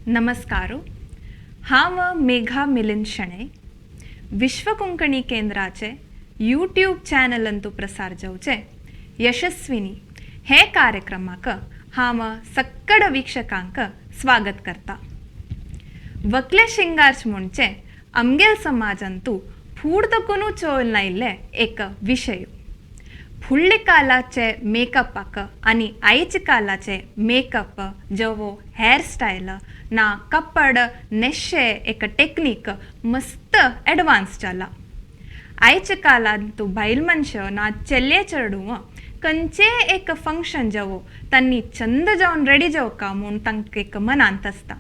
नमस्कार. हांव मेघा मिलिंद शणै. विश्व कोंकणी केंद्राचे यूट्यूब चॅनलंतू प्रसार जावचे यशस्विनी हे कार्यक्रमाक हांव सक्कड वीक्षकांक स्वागत करता. वकले शिंगार्च म्हणचे आमगेल समाजांतू फूडतकून चोयल नायिल्ले एक विशय. फुडले कालाचे मेकअपाक आनी आयच्या कालाचे मेकअप जवो हेअरस्टायल ना कपड नेशे एक टेक्नीक मस्त एडवान्स जाला. आयच्या कालांत तूं बायल मनशां ना चेल्ले चेडूं खंयचेय एक फंक्शन जावो तांणी चंद जावन रेडी जावका म्हूण तांकां एक मनांत आसता.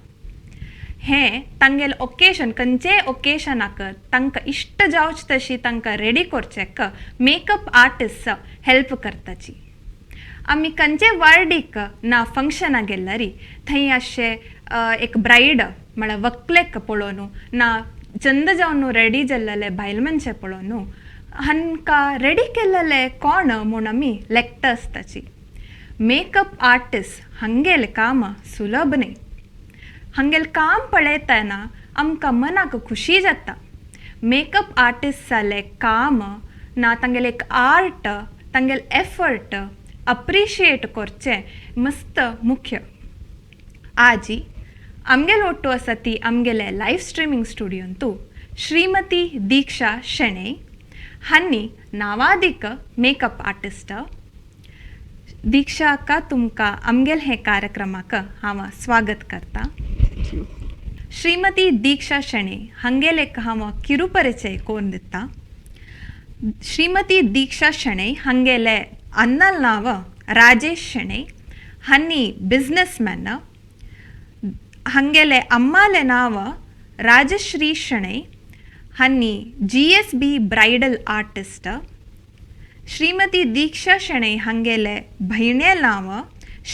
हें तांगेलें ओकेशन, खंयचेय ओकेशनाक तांकां इश्ट जावचें तशी तांकां रेडी करचेक मेकअप आर्टिस्ट हेल्प करताची. आमी खंयचे वार्डीक ना फंक्शनाक गेल्यार थंय अशें एक ब्रायड म्हळ्यार व्हंकलेक पळोवन ना चंद जावन रेडी जाल्लेले बायल मनशे पळोवन हांकां रेडी केल्लेले कोण म्हूण आमी लेखता आसताची. मेकअप आर्टिस्ट हांगेलें काम सुलभ न्हय. हांगेलें काम पळयतना आमकां मनाक खुशी जाता. मेकअप आर्टिस्टालें काम ना तांगेलें एक आर्ट, तांगेलें एफर्ट अप्रिशिएट करचें मस्त मुख्य. आजी आमगेल ಒಟ್ಟು आसा ती आमगेले लायव्ह स्ट्रिमींग स्टुडियोंतू श्रीमती दीक्षा शेणै हांणी नावादीक मेकअप आर्टिस्ट. दीक्षा अक्का, तुमकां आमगेल हे कार्यक्रमाक हांव स्वागत करता. श्रीमती दीक्षा शेणै हांगेले एक हांव किरुपरिचय कोन्न दिता. श्रीमती दीक्षा शेणै हांगेले अन्नल नांव राजेश शेणै, हांणी बिझनेसमॅन. हांगेले अम्माले नांव राजश्री शणै, हांणी जीएसबी ब्रायडल आर्टिस्ट. श्रीमती दीक्षा शणै हांगेले भयणे नांव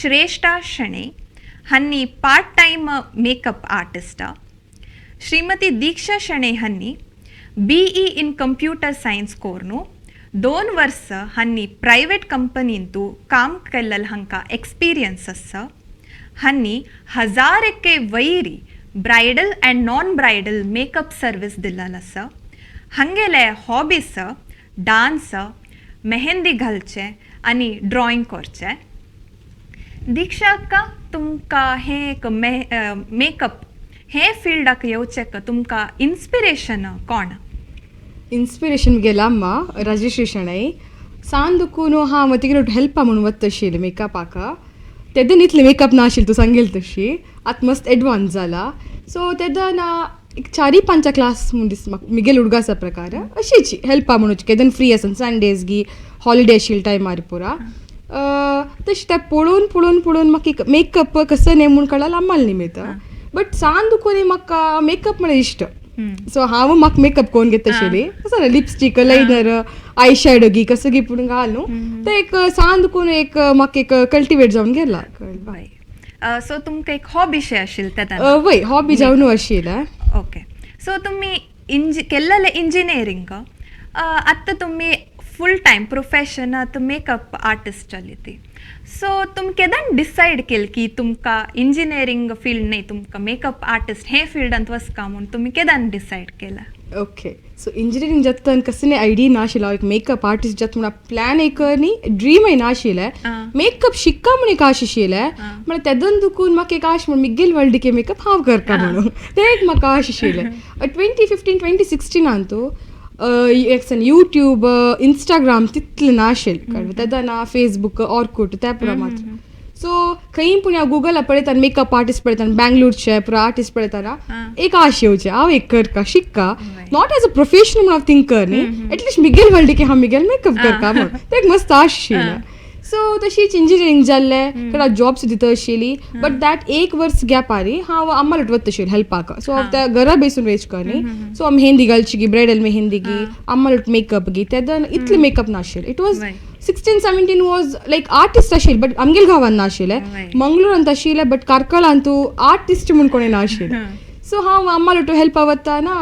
श्रेष्ठा शणै, हांणी पार्ट टायम मेकअप आर्टिस्ट. श्रीमती दीक्षा शणै हांणी बीई इन कंप्युटर सायन्स कोर्नु 2 वर्स हांणी प्रायवेट कंपनींतू काम केल्लें हांकां एक्सपिरियन्स आसा. हांणी हजार एके vary bridal and non bridal makeup service दिल्लें आसा. हांगेले हॉबीस डान्स, मेहंदी घालचें आनी ड्रॉइंग करचें. दीक्षा अक्का, तुमकां हें एक मेकअप हे फिल्डाक येवचें तुमकां इन्स्पिरेशन कोण? इन्स्पिरेशन गेला अम्मा राजश्री शणै. सान दुकून हांव तिगेलो हेल्पा म्हणून वता आशिल्लें मेकअपाक. तेदन इतलें मेकअप ना आशिल्लें तूं सांगेल तशी, आतां मस्त एडवान्स जाला. सो तेदन एक चारी पांचा क्लास म्हूण दिसता म्हाका मिगेल उडगासा प्रकार अशीच हेल्पा म्हणून केदन फ्री आसा, संडेज गी हॉलिडे आशिल्ले टायमार पुरा तशें तें पळोवन पळोवन पळोवन म्हाका एक मेकअप कसो न्ही म्हूण कळ्ळा अम्माल निमित्त. बट सान दुकून म्हाका मेकअप म्हळ्यार इश्ट. सो हांव म्हाका मेकअप कोन्न घेता आशिल्ली, कसो लिपस्टीक, लायनर, I shadow गी कसो गी पूण घाल न्हू, तें एक सान दुकून एक म्हाका एक कल्टिवेट जावन गेला, कळ्ळें? वय, सो तुमकां एक हॉबी शे आशिल्लें तेन्ना? वय, हॉबी जावन आशिल्लें. ओके, सो तुमी केल्लेले इंजिनियरींग, आतां तुमी फूल टायम प्रोफेशन आतां मेकअप आर्टिस्ट जाली ती. सो तुमी केदन डिसायड केल की तुमकां इंजिनियरींग फिल्ड न्हय, तुमकां मेकअप आर्टिस्ट हे फिल्डांत वचका म्हूण तुमी केदन डिसायड केला? ओके, सो इंजिनियरींग जाता कसले आयडिया नाशिल्लो हांव एक मेकअप आर्टिस्ट जाता म्हूण. प्लॅन एक न्ही, ड्रीमय नाशिल्लें. मेकअप शिक्का म्हूण एक आश आशिल्लें. म्हळ्यार तेदन दुकून म्हाका एक आश म्हूण मिगेल वर्ल्डीके मेकअप हांव करता म्हणून तें एक म्हाका आश आशिल्लें. 2015 2016 तूं एक यूट्यूब, इंस्टाग्राम तितलें नाशिल्लें, कळ्ळें? तेदना फेसबूक, ऑर्कुट त्या पुरा मात्र. सो खंय पूण हांव गुगला पळयतना, मेकअप आर्टिस्ट पळयतना, बँगलोरचे पुरा आर्टिस्ट पळयतना एक आश येवचें, हांव एक करका, शिक्का, not as a professional म्हणून हांव थिंक कर न्ही, एटलिस्ट मिगेल वर्ल्डीके हांव मिगेल मेकअप करता म्हणून तें एक मस्त आश आशिल्लें. सो तशीच इंजिनियरींग जाल्लें, कडेन जॉब सुद्दां आशिल्ली, बट that एक वर्स गॅप आरी हांव अम्माल वता आशिल्लें हेल्पाक. सो हांव त्या घरा बेसून वेच कर न्ही, सो हांव मेहंदी घालची गी, ब्रायडल मेहंदी गी, अम्माल मेकअप गी. तेदन इतलें मेकअप नाशिल्लें. It was 16 17 was like artist आशिल्ले, बट आमगेल गांवान नाशिल्ले. मंगळूरांत आशिल्ले, बट कार्कळांत आर्टिस्ट म्हूण कोणें नाशिल्लें. सो हांव अम्मालोटू हेल्प वताना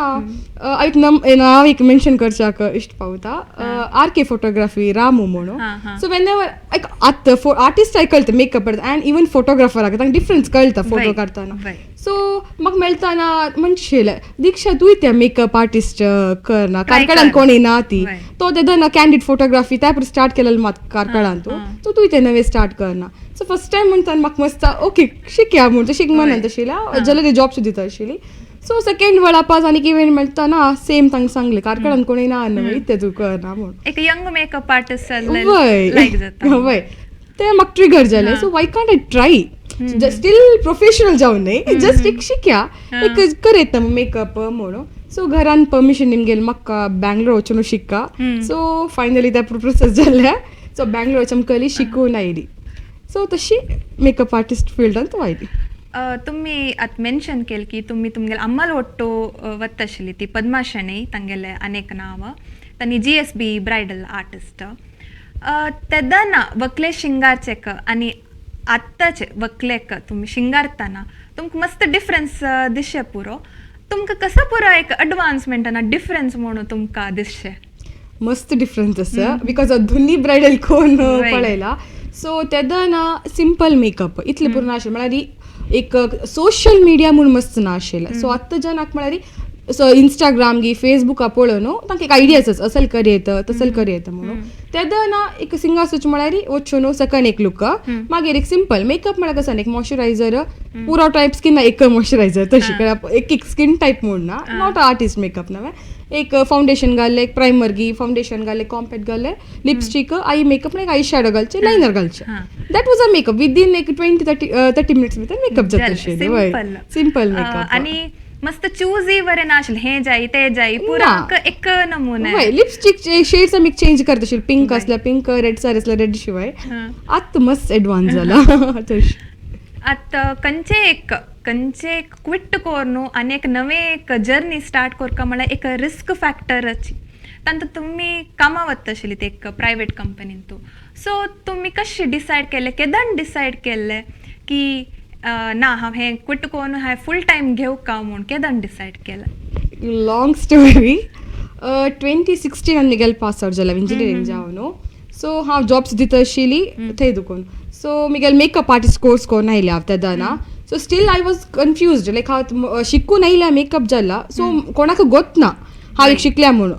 एक नम हांव एक मेन्शन करच्याक इश्ट पावता, आर के फोटोग्राफी रामू म्हणून. सो when ever एक आतां आर्टिस्ट कळटा मेकअप अँड इवन फोटोग्राफर तांकां डिफरन्स कळटा फोटो काडताना. सो म्हाका मेळटाना म्हणशिले, दीक्षा तूं त्या मेकअप आर्टिस्ट करना, कार्कळान कोणी ना ती, तो तेदना कॅन्डीड फोटोग्राफी त्या स्टार्ट केलेलं मात कार्कळान, तूं सो तूं ते नवे स्टार्ट करना. सो फर्स्ट टायम म्हणताना म्हाका मस्त ओके शिकया म्हूण तशी मनान तशिल्या जल्दी जॉब सुद्दां दिता आशिल्ली. सो सेकंड वेळा पास आनी इव्हेंट मेळटाना सेम तांकां सांगलें कार्कळान कोणी ना न्हय इतलें तूं करना म्हूण. एक यंग मेकअप आर्टिस्ट. वय वय, ते म्हाका ट्रिगर जालें. So why can't I try, still professional जावन न्हय, जस्ट एक शिकया, एक करयता मेकअप म्हणून. सो घरान परमिशन निमगेल म्हाका बँगलोर वचून शिक्का. सो फायनली त्या प्रोसेस जालें. सो बँगलोर वचून कली शिकून आयली. सो तशी मेकअप आर्टिस्ट फिल्डांत आयली. तुम्ही आतां मेन्शन केल की तुम्ही तुमगेले अम्मल ಒಟ್ಟು वत्ताशिल्ली ती पद्मा शणै, तांगेले अनेक नांव, तांणी जीएसबी ब्रायडल आर्टिस्ट. तेदना वकले शिंगारचेक आनी आत्ताचे वकलेक तुमी शिंगारतना तुमकां मस्त डिफरन्स दिसचे पुरो. तुमकां कसो पुरो एक अडवान्समेंट ना डिफरन्स म्हणून तुमकां दिसचे? मस्त डिफरन्स आसा, because दोन्ही ब्रायडल कोण पळयला. सो तेदना सिंपल मेकअप इतलें पुरो नाशिल्लें, म्हळ्यार एक सोशल मिडिया म्हूण मस्त नाशिल्लें. सो आतां जनाक म्हळ्यार सो इंस्टाग्राम गी फेसबुका पळोवन तांकां एक आयडियाज आसा, असल करयेत तसल करयेत म्हणून. तेदना एक सिंगासूच म्हळ्यार वचून सकन एक लूक, मागीर एक सिंपल मेकअप म्हळ्यार कसो एक मॉइश्चरायझर पुरो टायप स्किन, एक मॉइश्चरायझर तशी एक एक स्किन टायप म्हूण ना, not artist makeup नव्हे. एक फाउंडेशन घालले, एक प्रायमर गी फाउंडेशन घालले, कॉम्पॅक्ट घालले, लिपस्टीक, I makeup, एक I shadow घालचे, लायनर घालचे. That was a makeup within एक 20-30 मिनिट्स भितर मेकअप जाता. सिंपल मेकअप आणि मस्त चूजी बरें नाशिल्लें, हें जाय तें जाय, पुरा एक नमुना. लिपस्टीक शेड्स आमी चेंज करता आशिल्ले, पिंक आसल्यार पिंक, रेड सार आसल्यार रेड शिवाय. आतां मस्त एडवान्स जाला तशें. आतां खंयचे एक क्विट कोरून आनी एक नवे एक जर्नी स्टार्ट करका म्हळ्यार एक रिस्क फॅक्टराची. तांतू तुमी कामां वता आशिल्ली ते एक प्रायवेट कंपनीन तूं. सो तुमी कशें डिसायड केलें, केदन डिसायड केल्लें की ना हांव हें क्विट करून हांवें फूल टायम घेवका म्हूण, केदन डिसायड केलें? Long story. 2016 मिगेल पास आउट जाला इंजिनियरींग जावन. सो हांव जॉब्स दिता आशिल्ली थंय दुकून. सो मिगेल मेकअप आर्टिस्ट कोर्स करून आयले हांव तेदना. So still I was confused, like हांव शिकून आयल्या मेकअप जाला, सो कोणाक गोत ना हांव एक शिकल्या म्हणून.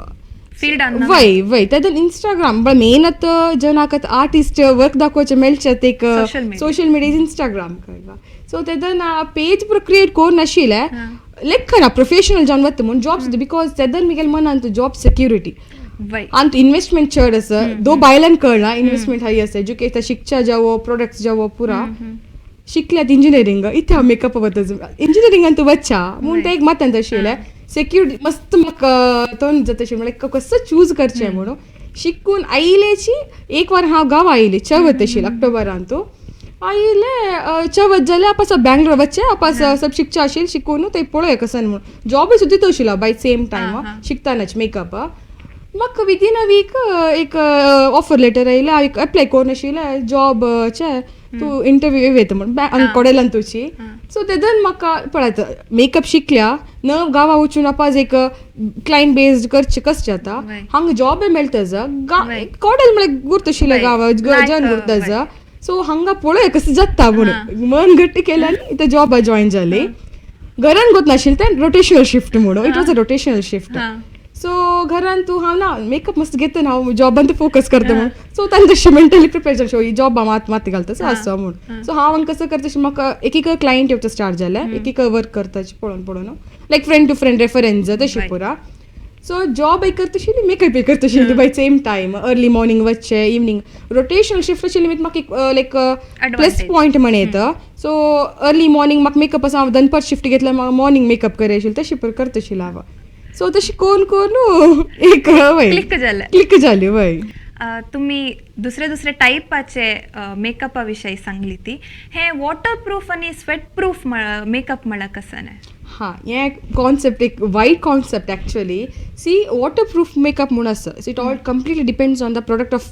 फिल्डान. वय वय, तेदन इंस्टाग्राम बट मेन आतां जनाक आतां आर्टिस्ट वर्क दाखोवचें मेळचें एक सोशल मिडिया is Instagram कळ्ळा. सो तेदन पेज पुरो क्रिएट करून नाशिल्लें, लेखना प्रोफेशनल जावन वता म्हूण जॉब्स, because तेदन मिगेल मनान जॉब सेक्युरिटी आनी इन्वेस्टमेंट चड आसा, दो बायलांक कळना इन्वेस्टमेंट हाय आसा. एज्युकेशन शिकच्या जावो, प्रोडक्ट्स जावो, पुरा शिकल्यात इंजिनियरींग, इथे हांव मेकअप वता इंजिनियरिंगान तूं वच्चा म्हूण ते एक मतान आशिल्लें सेक्युरिटी मस्त म्हाका तोंड जाता अशें म्हळ्यार कसो चूज करचें म्हणून. शिकून आयलेची एक वर हांव गांवा आयली चवथ आशिल्ली ऑक्टोबरान, तूं आयले चवथ जाल्यार आपास बँगलोर वचचें, आपास सब शिकचें आशिल्लें, शिकून थंय पळोवया कसन म्हणून. जॉबूय सुद्दां आशिल्लो बाय सेम टायम शिकतानाच मेकअप. म्हाका विदीन अ वीक एक ऑफर लेटर आयलें, हांव एप्लाय करून आशिल्लें जॉबचें, तूं इंटरव्यू येता म्हूण कॉडेलान तुजी. सो तेदन म्हाका पळयता मेकअप शिकल्या न गांवा वचून आपाज एक क्लायंट बेस्ड करचें कशें जाता, हांगा जॉबय मेळटा जा कॉडेल म्हळ्यार गुर्त आशिल्लें गांवा जन गुर्त आसा. सो हांगा पळोवया कशें जाता म्हणून मन घट्ट केलें आनी इथं जॉबा जॉयन जाली. घरान गोत नाशिल्लें तें रोटेशनल शिफ्ट म्हणून, it was a rotational shift. So घरान तूं हांव ना मेकअप मस्त घेता हांव जॉबान तूं फोकस करता म्हणून. सो तांकां तशें मेंटली प्रिपेर जालें, सो ही जॉब मात मात घालता सो आसा म्हणून. सो हांव कसो करता तशें म्हाका एक एक क्लायंट येवचो स्टार्ट जालें, एक एक वर्क करता पळोवन पळोवन, like friend to friend reference तशें पुरा. सो जॉब एक करता आशिल्ली, मेकअप एक करता आशिल्ली by same time. Early morning वचचें, इवनींग रोटेशनल शिफ्ट आशिल्ली म्हाका एक लायक प्लस पॉयंट म्हण येता. सो अर्ली मॉर्निंग म्हाका मेकअप आसा, हांव दनपार शिफ्ट घेतल्यार म्हाका मॉर्निंग मेकअप करया आशिल्लें, तशें करता आशिल्लें हांव. सो तशें करून करून एक वय क्लिक जालें. क्लिक जालें वय. तुम्ही दुसरे दुसरे टायपाचे मेकअपा विशयी सांगली ती, हे वॉटरप्रूफ आनी स्वेट प्रूफ मेकअप म्हळ्यार कसं? हां, हें कॉन्सेप्ट एक wide concept actually. See, waterproof makeup म्हूण आसा, it all completely depends on the product of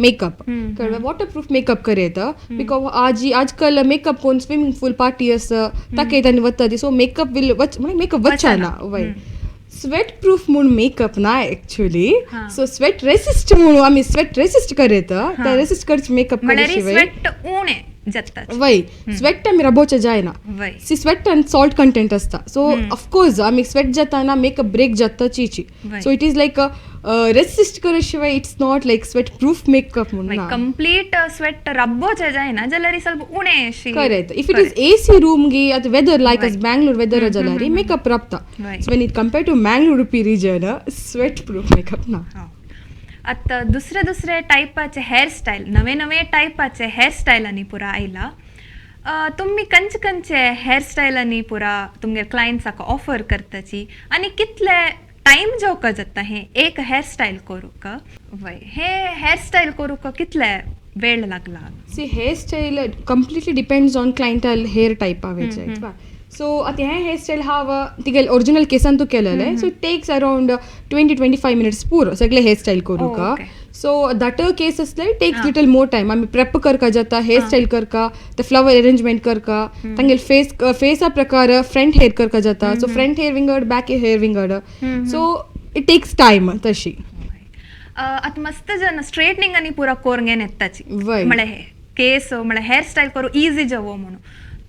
makeup. कळ्ळें? वॉटरप्रूफ मेकअप करयता because आज आजकाल मेकअप कोण स्विमींग पूल पार्टी आसा ताका आनी वता ती, सो मेकअप will वच, मेकअप वचना. वय, स्वेट प्रूफ म्हूण मेकअप ना एक्चुअली. सो स्वेट रेसिस्ट म्हणून आमी स्वेट रेसिस्ट करयता, ते रेसिस्ट करचे मेकअप. स्वेट उणे जाता. वय, स्वेट आमी रबोवचे जायना. सी, स्वेट आनी सॉल्ट कंटेंट आसता, सो ऑफकोर्स आमी स्वेट जाताना मेकअप ब्रेक जाता Chichi. So it is like resist करे शिवाय it's not like sweat proof makeup म्हणून. कंप्लीट स्वेट रब्बोचे जायना जाल्यार ಸ್ವಲ್ಪ उणे. Correct. If it is AC room गी आतां weather like as Bangalore weather जाल्यार मेकअप राबता. So when it compare to Mangalore Udupi region, sweat proof makeup ना. आतां दुसरे दुसरे टायपाचे हेअरस्टायल, नवे नवे टायपाचे हेअरस्टायलांनी पुरा आयला. तुमी खंयचे खंयचे हेअरस्टायलांनी पुरा तुमगे क्लायंट्साक ऑफर करताची आनी कितले टायम जेवका जाता हें एक हेअरस्टायल करूंक? वय, हे हेअरस्टायल करूंक कितले वेळ लागला? See, hair style completely depends on clientele hair type आहा. सो आतां हें हेअर स्टायल हांव तिगेले ओरिजिनल केसान तूं केलेलें, so it takes around 20-25 minutes पुरो सगळे हेअर स्टायल करूंक. सो that case आसल्यार टेक्स लिटल मोर टायम. आमी प्रेप करका जाता, हेअर स्टायल करका, ते फ्लावर अरेंजमेंट करका, तांगेले फेस फेसा प्रकार फ्रंट हेअर करका जाता. सो फ्रंट हेअर विंगड, बॅक हेअर विंगड, सो it takes time तशी. आतां मस्त जन स्ट्रेटनिंग आनी पुरा कोरंग येताची, म्हळ्यार हे केस म्हळ्यार हेअर स्टायल करूं इजी जावो म्हणून.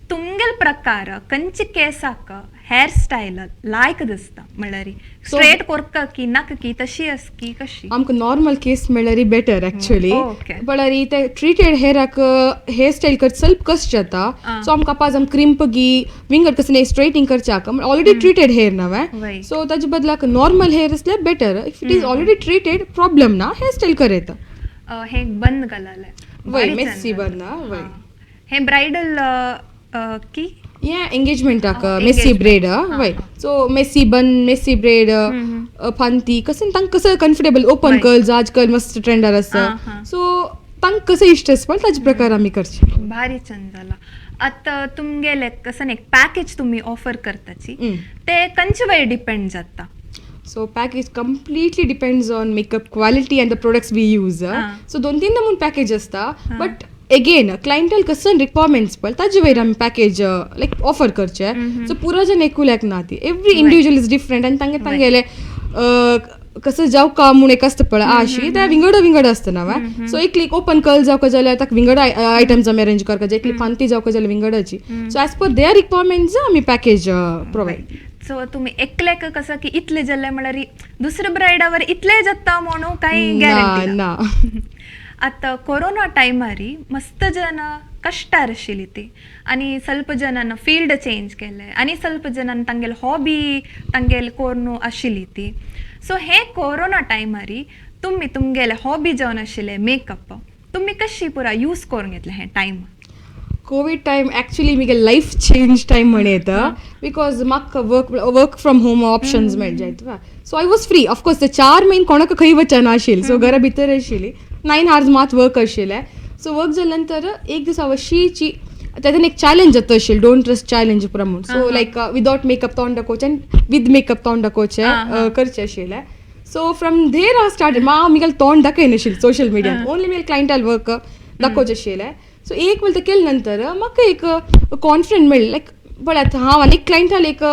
तुमगेल प्रकार कंचे केसाक हेअर स्टायल लायक दिसता, म्हणल्यार स्ट्रेट कोरका की नाका की तशी आस की कशी? आमकां नॉर्मल केस मेळ्ळ्यार बेटर एक्चुअली. पळ्यार ते ट्रिटेड हेराक हेअर स्टायल कर ಸ್ವಲ್ಪ कश्ट जाता. सो आमकां पाज आम क्रिम्प गी विंगड कसं स्ट्रेटनिंग करच्याक ऑलरेडी ट्रिटेड हेअर नवे, सो ताजे बदलाक नॉर्मल हेअर आसल्यार better. If it is already treated, problem ना, हेअर स्टायल करयता. हे बंद घालले. वय, मेस्सी बंद वय. हे ब्रायडल की हे एंगेजमेंटाक मेस्सी ब्रेड वय. सो मेस्सी बन, मेस्सी ब्रेड, फांती कसं तांकां कसं कम्फर्टेबल, ओपन कर्ल्स आजकाल मस्त ट्रेंडार आसा, सो तांकां कसं इश्ट आसता ताजे प्रकार आमी करचे. भारी चंद जाला. आतां तुमगेले कसं एक पॅकेज तुमी ऑफर करताची, ते खंयचे वयर डिपेंड जाता? So package completely depends on makeup quality and the products we use. So दोन तीन नमून पॅकेज आसता, बट एगेन क्लायंटल कसं रिक्वायरमेंट्स पळय ताजे वयर आमी पॅकेज लायक ऑफर करचे. सो पुरो जण एकूल्याक ना ती, एवरी इंडिविज्युअल is different आनी तांगे तांगेले कसं जावका म्हूण एक आसता पळय आशी, ते विंगड विंगड आसता ना. सो एकली ओपन कर्ल जावका जाल्यार ताका विंगड आयटम्स आमी अरेंज करता, एकली फांती जावका जाल्यार विंगडाची. So as per their requirements आमी पॅकेज प्रोवायड. सो तुम्ही एकल्याक कसं की इतले जाल्ले म्हळ्यार दुसऱ्या ब्रायडावर इतले जाता म्हणून काही गॅरंटी ना. आतां कोरोना टायमारी मस्त जन कश्टार आशिल्ली ती आनी ಸ್ವಲ್ಪ ಜನನ फील्ड चेंज केले आनी ಸ್ವಲ್ಪ ಜನन तांगेले हॉबी तांगेले कोरून आशिल्ली ती. सो हे कोरोना टायमारी तुमी तुमगेले हॉबी जावन आशिल्ले मेकअप तुमी कशी पुरा यूज करून घेतले हे टायम? कोवीड टायम एक्चुअली म्हगे लायफ चेंज टायम म्हण येता, because म्हाका वर्क फ्रॉम होम ऑप्शन्स मेळटा. So I was free. Of course ते 4 म्हयने कोणाक खंय वचना आशिल्ली, सो घरा भितर आशिल्ली. 9 आवर्स मात वर्क आशिल्लें. सो वर्क जाल्या नंतर एक दीस हांव अशीची तेतून एक चॅलेंज जाता आशिल्ली, don't trust challenge पुरा म्हूण. सो लायक विदावट मेकअप तोंड दाखोवचें आनी विथ मेकअप तोंड दाखोवचें करचें आशिल्लें. सो फ्रॉम there हांव स्टार्ट. हांव म्हगेलें तोंड दाखयनाशिल्लें सोशल मिडियान, ओनली म्हगेलें क्लायंटाल वर्क दाखोवचें आशिल्लें. सो एक वेळ केले नंतर म्हाका एक कॉन्फिडंट मेळ्ळें, लायक पळयात हांव आनी क्लायंटाल एक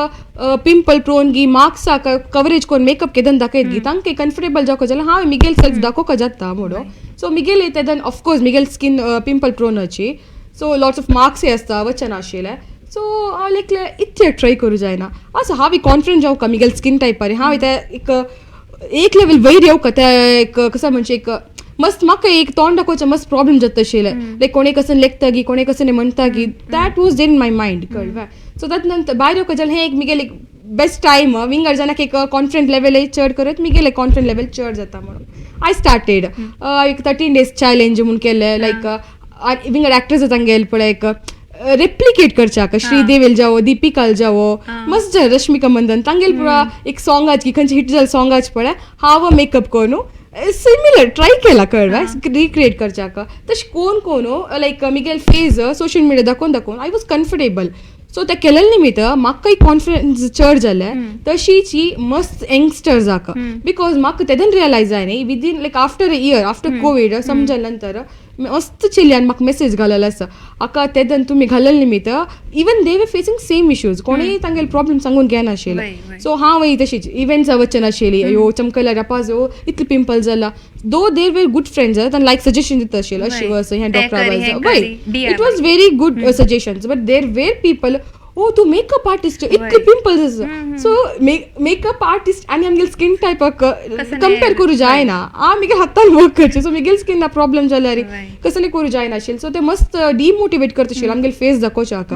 पिंपल प्रोन गी मार्क्साक कवरेज करून मेकअप केदन दाखयत गी, तांकां कम्फर्टेबल जावका जाल्यार हांव मिगेल सेल्फ दाखोवका जाता म्हणून. सो मिगेल तेदन ऑफकोर्स मिगेल स्कीन पिंपल प्रोनाची, सो लॉट्स ऑफ मार्क्सय आसता, वचनाशिल्लें. सो हांव लायक इतलें ट्राय करूं जायना असो हांव कॉन्फिडंट जावका मिगेल स्कीन टायपार, हांव ते एक एक लेवल वयर येवका. ते एक कसं म्हणजे एक मस्त म्हाका एक तोंड दाखोवचें मस्त प्रॉब्लम जाता आशिल्लें, लायक कोणे कसं लेखता गी, कोणे कसं म्हणटा गी, that was in my mind, कळ्ळें? सो तातूंत नंतर भायर येवका जाल्यार हें एक मिगेल एक बेस्ट टायम. विंगड जाणाक एक कॉन्फिडंट लेवल चड करत, मिगेले कॉन्फिडंट लेवल चड जाता म्हणून I started एक 13 डेज चॅलेंज म्हूण केलें. लायक विंगड एक्ट्रेस तांगेले पळय एक रेप्लिकेट करच्याक, श्रीदेवील जावो, दीपिकाल जावो, मस्त रश्मिका मंदन तांगेले पुरा एक सॉंगाच की खंयचे हिट जालें सॉंगाच पळय हांव मेकअप करून सिमिलर ट्राय केला कळवा रिक्रिएट करच्याक. तशें कोण कोण लायक मिगेल फेस सोशल मिडिया दाखोवन दाखोवन I was comfortable. सो ते केलेले निमित्त म्हाकाय कॉन्फिडन्स चड जालें. तशीच ही मस्त यंगस्टर्साक, because म्हाका तेदन रियलायज जाय न्ही, within like after a year after Covid समजले नंतर मस्त चेडल्यान म्हाका मेसेज घालेलो आसा, आका तेदन तुमी घालेले निमित्त even they were facing same issues, कोणूय तांगेले प्रॉब्लम सांगून घेनाशिल्ले. वय, वय. सो हांव तशीच इव्हेंट्सा वचनाशिल्ली, अयो चमकल्यार अपाजो इतले पिंपल्स जाला. Though they were good friends, तांकां लायक सजेशन दिता आशिल्ले, अशें वच, हें तें डॉक्टरा करी, हें वच. वय, करी, it was very good suggestions, but there were people, oh तूं मेकअप आर्टिस्ट, इतले पिंपल्स आसा. सो मेकअप आर्टिस्ट आनी आमगेले स्कीन टायपाक कंपेर करूं जायना. आमी हातान वर्क करचें, सो मिगेल स्किना प्रॉब्लम जाल्यार कसं करूं जायनाशिल्लें. सो ते मस्त डिमोटिवेट करता आशिल्ले आमगेले फेस दाखोवच्याक.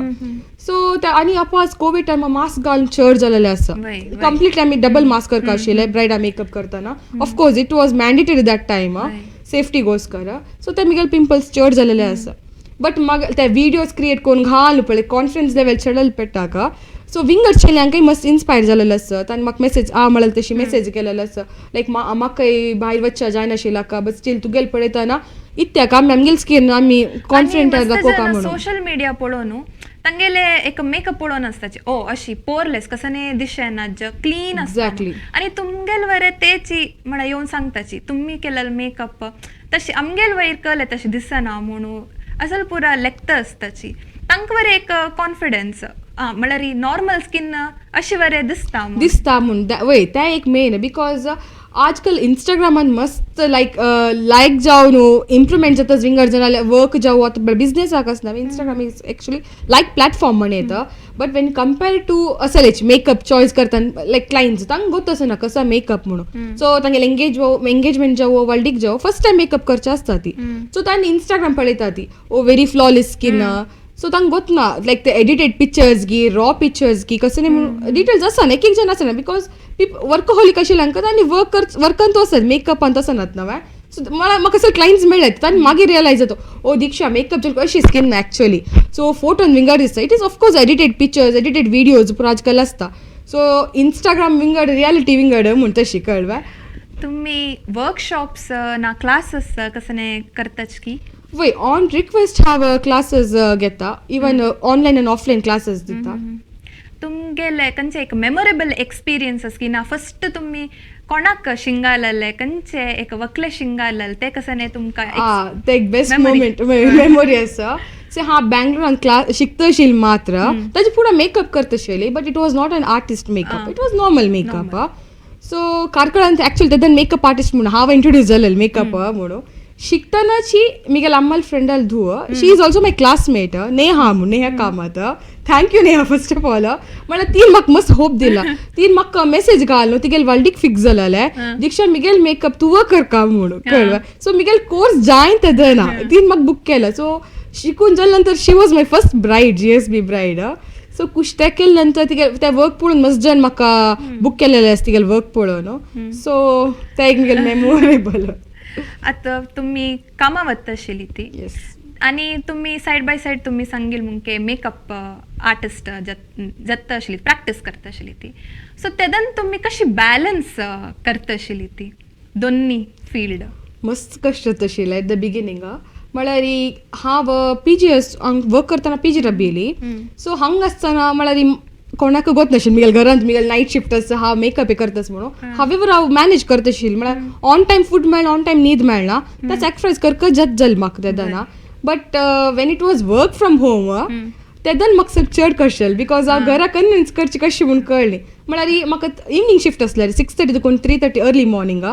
सो ते आनी अपास कोवीड टायमार मास्क घालून चड जालेलें आसा. कंप्लिटली आमी डबल मास्क करता आशिल्ले ब्रायडा मेकअप करतना. Of course it was mandatory that time safety गोस्कर. सो ते मिगेले पिंपल्स चड जालेले आसा. बट मागीर ते विडियोज क्रिएट करून घालून पळय कॉन्फिडन्स लेवल चडल पेट्टाका. सो विंगड चेल्यांकय मस्त इन्स्पायर जालेलो आसा. तांणी म्हाका मेसेज आ म्हणलें, तशी मेसेज केलेलो आसा, लायक म्हाकाय भायर वचच्या जायनाशिल्लें का, बट स्टील तुगेले पळयतना इत्याक आमी आमगेले स्कीन आमी कॉन्फिडंट दाखोवका म्हणून. सोशल मिडिया पळोवन तांगेले एक मेकअप पळोवन आसताचे, ओ अशी पोरलेस कसने दिशेना, क्लीन आसता. आनी तुमगेल वरे तेची म्हळ्यार येवन सांगताची तुमी केलेलो मेकअप तशी आमगेल वयर कले तशें दिसना म्हणून असल पुरा लेखता आसताची. तांकां बरें एक कॉन्फिडन्स म्हळ्यार नॉर्मल स्किन अशी बरें दिसता. दिसता म्हूण वय तें एक मेन, because आजकाल इंस्टाग्रामान मस्त लायक लायक जावं न्हू इम्प्रुवमेंट जाता विंगड जाल्यार वर्क जावं आतां बिजनेसाक आसना, Instagram is actually like platform म्हण येता. बट when compare to असलेच मेकअप चॉयस करतना लायक क्लायंट्स तांकां गोत आसना कसो मेकअप म्हणून. सो तांगेले एंगेज एंगेजमेंट जावं वल्डीक जावं फर्स्ट टायम मेकअप करचे आसता ती. सो तांणी इंस्टाग्राम पळयता ती, oh very flawless skin. So तांकां गोत ना लायक ते एडिटेड पिक्चर्स गी रॉ पिक्चर्स गी कसले म्हणून डिटेल्स आसना, एक एक जण आसना, because workaholic आशिल्ले हांकां आनी वर्क कर वर्कान तो आसत मेकअपान तसो नात ना. सो मला म्हाका सर क्लायंट्स मेळ्ळे तांणी मागीर रियलायज जाता, ओ दीक्षा मेकअप जाल्यार अशी स्किन एक्चुअली. सो फोटोन विंगड दिसता, it is of course edited pictures, edited videos पुरो आजकाल आसता. सो इंस्टाग्राम विंगड रियालिटी विंगड म्हूण तशी कळवा. तुम्ही वर्कशॉप्स ना क्लासेस कसने करताच की? वय, ऑन रिक्वेस्ट हांव क्लासेस घेता, इवन ऑनलायन आनी ऑफलायन क्लासेस दिता. तुमगेले खंयचे एक मेमोरेबल एक्सपिरियन्स की ना फर्स्ट तुम्ही कोणाक शिंगालले, खंयचे एक वकले शिंगालले ते कसने तुमकां? ते एक बेस्ट मोमेंट मेमोरी आसा. सो हांव बँगलोरान क्लास शिकतशिल मात्र ताजे फुडें makeup करतशिल्ली, but it was not an artist makeup, it was normal makeup. So कार्कळान एक्चुअली तेदन मेकअप आर्टिस्ट म्हणून हांव इंट्रोड्यूस जालें मेकअप म्हणून. शिकतनाची मिगेल अम्माल फ्रेंडाल धुव, she is also my classmate, Neha म्हणून, Neha Kamat. Thank you Neha first of all. म्हळ्यार तीन म्हाका मस्त होप दिला. तीन म्हाका मेसेज घाल न्हू, तिगेल वल्डीक फिक्स जालेलें, दीक्षा मिगेल मेकअप तूं करका म्हणून कळ्ळें. सो मिगेल कोर्स जायन तेदना तीन म्हाका बूक केला. सो शिकून जाले नंतर she was my first bride, GSB bride. So कुश ते केले नंतर तिगे ते वर्क पळोवन मस्त जण म्हाका बूक केलेले आसा तिगेले वर्क पळोवन. सो ते एक मिगेल मेमोरेबल. आतां तुमी कामां वता आशिल्ली ती आनी तुमी सायड बाय सायड तुमी सांगील मुगे मेकअप आर्टिस्ट जाता आशिल्ली, प्रॅक्टीस करता आशिल्ली ती. सो तेदन तुमी कशी बॅलन्स करता आशिल्ली ती दोन्ही फिल्ड? मस्त कश्ट आशिल्लें एट the beginning. म्हळ्यार हांव पी जी वर्क करतना पी जी रबयली. सो हांगा आसतना म्हळ्यार कोणाक गोत नाशिल्लें मिगेल घरांत मिगेल नायट शिफ्ट आसा, हांव मेकअप हे करतास म्हणून. हांवें हांव मॅनेज करता आशिल्लें, म्हळ्यार ऑन टायम फूड मेळना, ऑन टायम न्हीद मेळना, त्या सॅक्रिफायस करक जात जालें म्हाका तेदना. But when it was work from home तेदन म्हाका सग चड कश्ट जालें, because हांव घरा कन्विन्स करची कशी म्हूण कळ्ळें. म्हळ्यार म्हाका इवनींग शिफ्ट आसल्यार 6:30 देखून 3:30 अर्ली मॉर्निंग,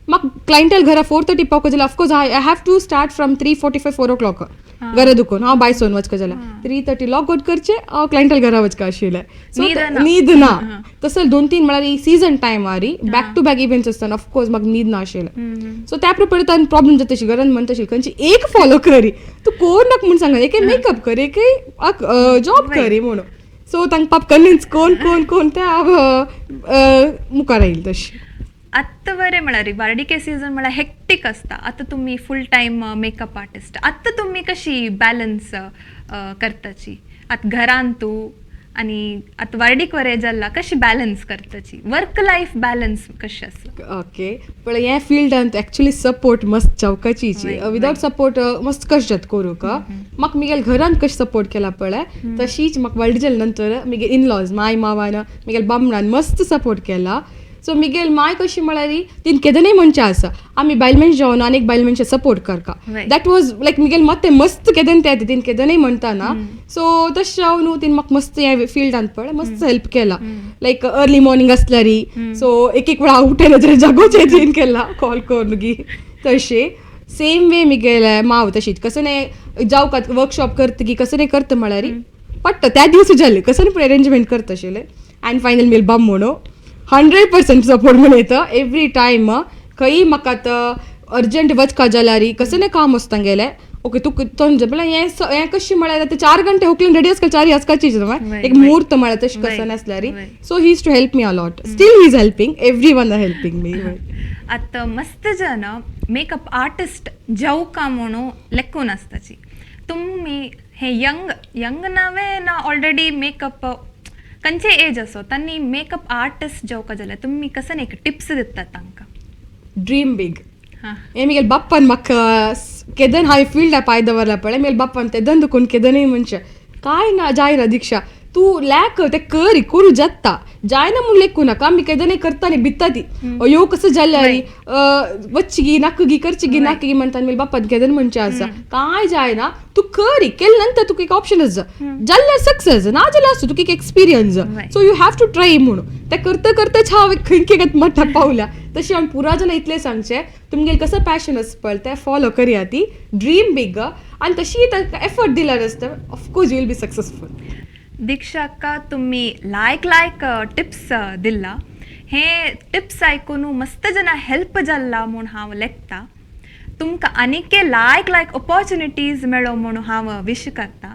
म्हाका क्लायंटेल घरा 4:30 पावका जाल्यार of course I have to start from 3:45 4 o'clock घरा दुखून हांव बाय सोन वचका जाल्यार 3:30 लॉग आउट करचें, हांव क्लायंटेल घरा वचका आशिल्लें. सो न्हीद ना तसो 2-3 म्हळ्यार सिजन टायम आरी बॅक टू बॅक इव्हेंट्स आसतना ऑफकोर्स म्हाका न्हीद ना आशिल्लें. सो त्या प्रमाणे तांकां प्रॉब्लम जाता अशी घरान म्हणटा आशिल्ली खंयची एक फॉलो करी तूं कोण नाका म्हूण सांगना, एक मेकअप कर, एक जॉब करी म्हणून. सो तांकां पाप कन्विन्स कोण कोण कोण ते हांव मुखार आयली तशी. आत्तां बरें म्हळ्यार बार्डिके सिजन म्हळ्यार हेक्टीक आसता. आतां तुमी फूल टायम मेकअप आर्टिस्ट, आतां तुमी कशी बॅलन्स करताची आतां घरान तूं आनी आतां वार्डीक वरे जाल्ला कशी बॅलन्स करताची, वर्क लायफ बॅलन्स कशें आसा? ओके, पण ह्या फिल्डांत एक्चुअली सपोर्ट मस्त चौकाची, विदाउट सपोर्ट मस्त कशें जाता करूंक. म्हाका मिगेल घरांत कशें सपोर्ट केला पळय तशीच म्हाका व्हडली जाले नंतर मिगे इनलॉज, माय मावान, मिगेल बामणान मस्त सपोर्ट केला. सो मिगेल माय कशी म्हळ्यार तीन केदनय म्हणचें आसा, आमी बायल मनश जावन आनी एक बायल मनशां सपोर्ट करका. That was लायक मिगेल मत मस्त केदन ते तीन केदनय म्हणटाना. सो तशें जावन न्हू तीन म्हाका मस्त ह्या फिल्डान पळय मस्त हेल्प केला. लायक अर्ली मॉर्निंग आसल्यारी, सो एक एक वेळा उठयना जाल्यार जागोवचें तीन केला कॉल करून गी. तशें सेम वे मिगेल माव तशीच कसं नाही जावं का वर्कशॉप करता की कसं नाही करता म्हळ्यार पट्ट त्या दिवस जालें कसं नाही पण अरेंजमेंट करता आशिल्लें. आनी फायनल मिगेल बाम म्हणू 100% सपोर्ट म्हण येता एवरी टायम. खंय म्हाका आतां अर्जंट वचका जाल्यार कसं नाही काम आसता गेलें, ओके तुका तंज म्हळ्यार हें हें कशें म्हळ्यार आतां 4 घंटे होकलेन रेडी आसता, 4 आसकाची एक मुहूर्त म्हळ्यार तशें कसं नासल्यार. So he is to help me a lot, still he is helping, every one are helping me. आतां मस्त जन मेकअप आर्टिस्ट जावका म्हणून लेखून आसताची, तुमी हे यंग यंग नावे ना ऑलरेडी मेकअप खंयचे एज असो तांणी मेकअप आर्टिस्ट जावका जाल्यार तुमी कसं एक टिप्स दितात तांकां? ड्रीम बीग. हें मिगेल बाप्पान म्हाका केदन हांवें फिल्डा पांय दवरला पळय, मिगेल बाप्पान तेदन दुखून केदनय म्हणचें कांय ना जायना दीक्षा, तूं लॅक तें कर, करूं जाता, जायना म्हूण लेखूं नाका. आमी केदनय करता न्ही भिता ती अयो कसं जाल्यार वचची नाका गी करची गी नाका गी म्हणटा. मिगेल बाप्पान केदन म्हणचें आसा कांय जायना, तूं कर, केले नंतर तुका एक ऑप्शन आसा, जाल्यार सक्सेस ना जाल्यार आसूं तुका एक experience, so you have to try म्हणून. तें करता करताच हांव खंय खंय मठा पावल्या. तशें हांव पुरा जाणां इतलें सांगचें, तुमगेलें कसो पॅशन आसा पळय तें फॉलो करया, ती ड्रीम बीग आनी तशी एफर्ट दिल्यार आसता of course you will be successful. दीक्षाक्का तुम्ही लायक लायक टिप्स दिल्ला, हे टिप्स आयकून मस्त जाणां हेल्प जाल्ला म्हूण हांव लेखता. तुमकां आनीक लायक लायक ऑपॉर्च्युनिटीज मेळो म्हूण हांव विश करता.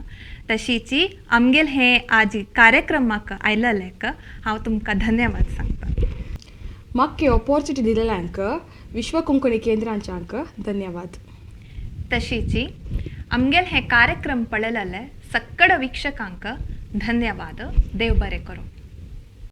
तशीची आमगेल हे आज कार्यक्रमाक आयलेलेक हांव तुमकां धन्यवाद सांगता. म्हाका ऑपॉर्च्युनिटी दिलेल्यांक विश्व कोंकणी केंद्रांच्यांक धन्यवाद. तशीची आमगेल हे कार्यक्रम पळयलेले सक्कड वीक्षकांक धन्यवाद. देव बरें करूं.